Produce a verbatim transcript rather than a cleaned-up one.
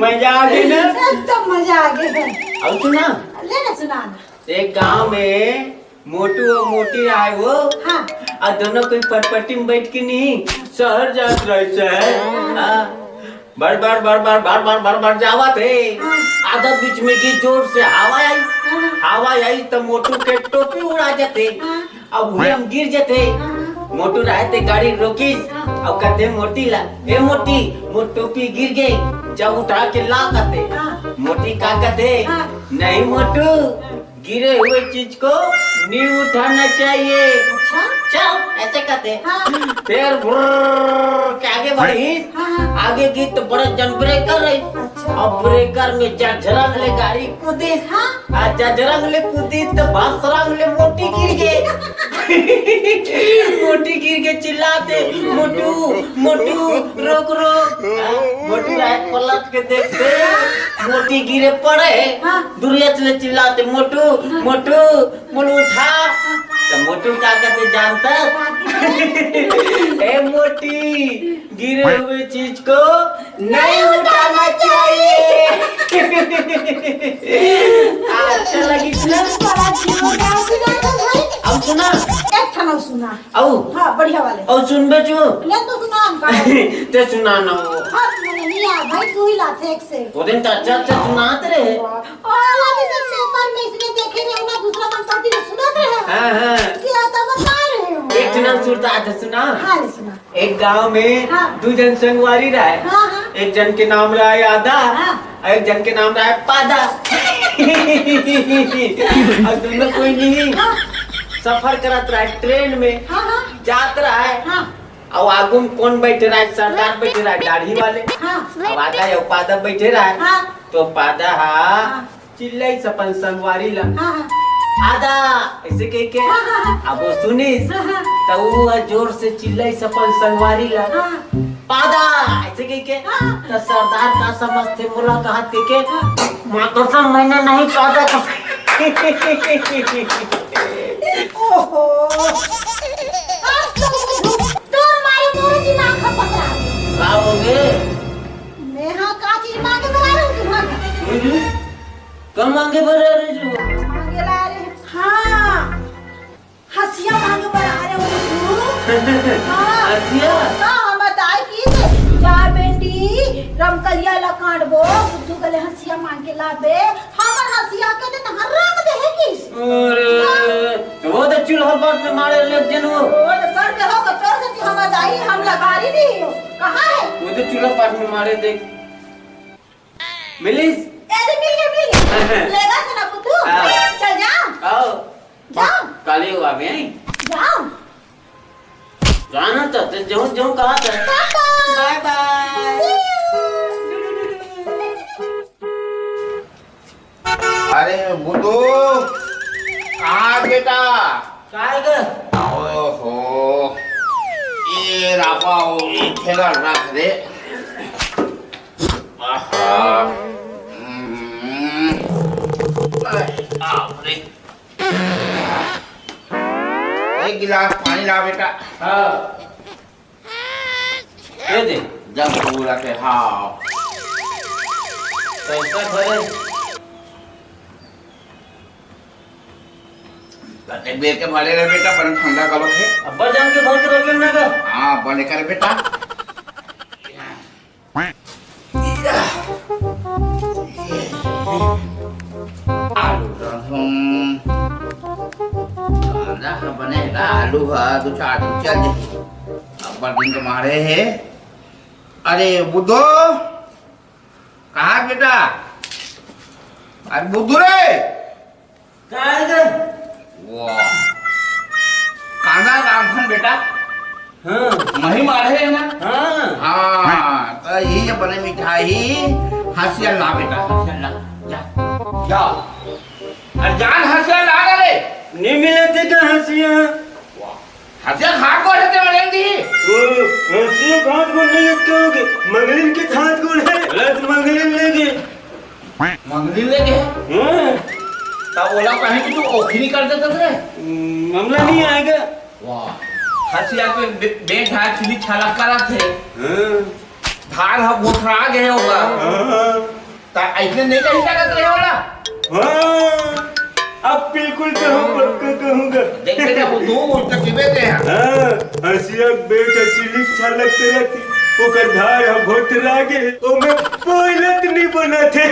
मजा आ गई ना? एकदम मजा आ गई है। अउ सुना। ले ना, सुना ना। एक गांव में मोटू अउ मोटी रहे वो। हाँ। अउ दोनों कोई फटफटी में बैठ के नहीं, शहर जात रहे, शहर। हाँ। बड़ बड़ बड़ बड़ बड़ बड़ बड़ बड़ जावत हे। हाँ। आधा बीच में की जोर से हवा आई। हाँ। हवा आई तो मोटू के टोपी उड़ा जाते। हाँ। अब उहे हम गिर जथे। हाँ। मोटू रहे ते गाड़ी रोकिस, हाँ। अब कथे मोटी ला, "ए मोटी, मोर टोपी गिर गे, जा उठा के ला," कथे। हाँ। मोटी का कथे, हाँ। "नहीं मोटू, हाँ। गिरे हुए चीज को नहीं उठाना चाहिए। अच्छा? चल," ऐसे कथे। हाँ। फिर भुर्र के आगे बढ़िस, हाँ, हाँ। आगे गिस तो बड़े जन ब्रेकर रहिस। अच्छा। अब ब्रेकर में झरझरंग ले गाड़ी कूदिस। हाँ। आ झरझरंग ले कूदिस तो भसरंग ले मोटी गिर गे। मोटी गिर के चिल्लाते, "मोटू, मोटू, रोक, रोक।" हाँ, मोटू रात पलट के देखते, मोटी गिरे पड़े। हाँ। दुरिया ले चिल्लाते, "मोटू, मोटू, मोल उठा।" तो मोटू का कहते जानता? "ए मोटी, गिरे हुए चीज को नहीं उठाना चाहिए।" अच्छा लगी ना? बड़ा जोरदार सुना था भाई। अब सुना? एक ठन अउ सुना। अउ? हाँ, बढ़िया वाले। अउ सुनबे चु? ले तो सुना हमका। ते सुना ना वो। हाँ, सुना नहीं यार, भाई तू ही लाथे एक से। वो दिन तो अच्छा अच्छा सुनात रहे। ओ, वाली तो पेपर में इसने देखे रहे ना, दूसरा मन पढ़ती तो सुनात रहे। हाँ, हाँ। ये तो बता रहे हो। एक ठन सुरता आज सुना। हाँ, ले सुना। एक गांव में हाँ। दू जन संगवारी रहे। हाँ, हाँ। एक जन के नाम रहे आदा, हाँ। अउ एक जन के नाम रहे पादा। अउ दोनों कोई नहीं हाँ। सफर करत रहे ट्रेन में, हाँ, हाँ। जात रहे। हाँ। अउ आगू में कोन बैठे रहे? सरदार बैठे रहे, दाढ़ी वाले। हाँ। अउ आदा अउ पादा बैठे रहे। हाँ। तो पादा हा हाँ। चिल्लाइस अपन संगवारी ला, हाँ, हाँ। "आदा," ऐसे कह के। हाँ, हाँ, हाँ। अब वो सुनिस, हाँ, हाँ। तो वो जोर से चिल्लाइस अपन संगवारी ला, हाँ। "पादा," ऐसे कह के। हाँ। तो सरदार का समझते मोला कहत कह के, हाँ। "माँ कसम, मैंने नहीं पादा।" ओहो। आज तो तोर मारे तोर दिमाग खपत रहा। का हो गे? मैं हाँ का चीज मांगे बना रहा हूँ तुम्हारा? हम्म। कम मांगे बर आ रहे जो? मांगे ला रहे। हाँ, हंसिया मांगे बर आ रहे हो तू। हाँ। हंसिया? हाँ, हम बताए कि जा बेटी, रमकलिया ला काटबो, बुद्धू गले हंसिया मांग के लाबे, हमर हंसिया के दे तहां रख दे है किस। अरे, तो वो तो चूल्हा पाट में मारे ले जन वो। वो तो कर दे हो, तो कर दे हम बताई, हम लगा रही नहीं हो। कहाँ है? वो तो चूल्हा पाट में मारे देख। मिलिस? अरे मिल गया, मिल गया। लेगा तो ना बुद्धू। हाँ। चल जाओ। आओ। जाओ। काली हुआ भी हैं? जाओ। जाना तो, तो जो, जो कहा था। टाटा। बाय बाय। See you। अरे बुद्धू, कहाँ बेटा? काय ग? ओहो, ये रापा, ये ठेला रख दे। आहा। हम्म। अरे बाप रे। एक गिलास पानी ला बेटा। हाँ। दे दे। जब पूरा के, हाँ। पैसा भरे। कते बेर के भरे रे बेटा, बने ठंडा करो के। अब्बा जान के भर के रखे ना का? हाँ, बने कर बेटा। आलू रहूं, कांदा ह बने गा, आलू ह दू चार दिन चल जाही। अब्बड़ दिन के मारे हे। अरे बुद्धो, कहाँ बेटा? अरे बुद्धू रे, का है रे? वाह। कांदा रामधन बेटा। हाँ। मही मारे है ना? हाँ। हाँ, तो ये बने मिठाई, हंसिया ला बेटा, हंसिया ला, जा, जा। अरे जान हंसिया ला ना रे। नहीं मिले थे क्या हंसिया? वाह। हंसिया खाट को रहते मरेंगी। ओ, हंसिया खाट को नहीं अटकाओगे, मंगलिन के हाथ को है। गलत मंगलिन लेके। मंगली ले गए? हाँ। तब ओला कहें कि तू ओखरी कर देता रे। हम्म, मामला नहीं आएगा। वाह। हंसिया पे बे-, बेट धार खिली छाला करा थे। हाँ। धार ह बोथरा गए होगा। हाँ। त अइसने नइ कहि सकत रहे ओला। हाँ, अब बिल्कुल कहूँ, पक्का कहूँगा। देख बेटा, वो दू मुस्त किबे ते हा। हाँ, हँसिया के बेट ह चिलिक छालक करत हे, ओकर धार ह भोथरा गे, ओमे बोलत नइ बनत हे।